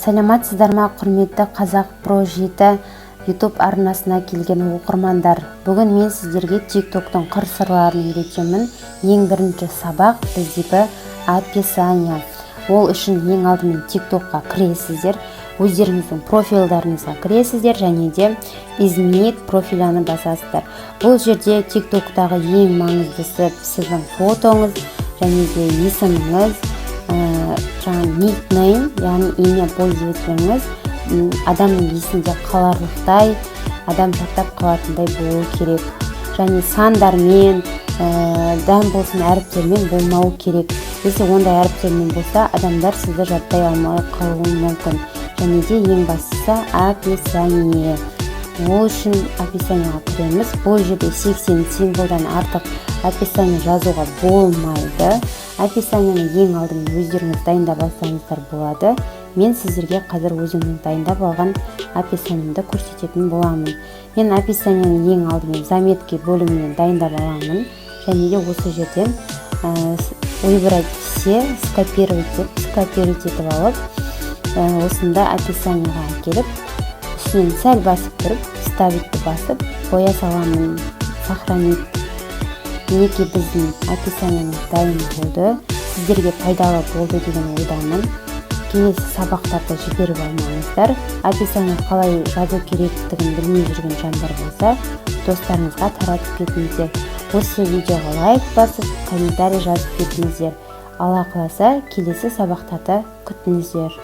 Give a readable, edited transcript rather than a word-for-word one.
Саламатсыздар ма, құрметті Қазақ Про 7 YouTube арнасына келген оқырмандар! Бүгін мен сіздерге ТикТоктың қыр сырларын үйретемін. Ең бірінші сабақ біздегі описание. Ол үшін ең алдымен ТикТокқа кіресіздер, өздеріңіздің профильдарыңызға кіресіздер және де «Изменить профиляны» басасыздар. Бұл жерде ТикТоктағы ең маңыздысы сіздің фотоңыз және де есіміңіз, жаңағы никнейм, яғни имя пользователіңіз адамның есінде қаларлықтай, адам жаттап қалатындай болу керек және сандармен, дәм болсын, әріптермен болмауы керек. Если ондай әріптермен болса, адамдар сізді жаттай алмай қалуы мүмкін. Және де ең бастысы описание. Ол үшін описанияға кіреміз. Бұл жерде 80 символдан артық описание жазуға болмайды. Описанияны ең алдымен өздеріңіз дайындап алсаңыздар болады. Мен сіздерге қазір өзімнің дайындап алған описаниемді көрсететін боламын. Мен описанияны ең алдымен «Заметки» бөлімінен дайындап аламын және де осы жерден «Выбрать все», «Скопировать» деп скопировать етіп алып, осында описанияға әкеліп, үстінен сәл басып тұрып, «Вставить» басып қоя саламын, «Сохранить». Мінекей, біздің описаниеміз дайын болды. Сіздерге пайдалы болды деген ойдамын. Келесі сабақтарды жіберіп алмаңыздар. Описание қалай жазу керектігін білмей жүрген жандар болса, достарыңызға таратып кетіңіздер. Осы видеоға лайк басып, комментарий жазып кетіңіздер. Алла қаласа, келесі сабақтарда күтіңіздер.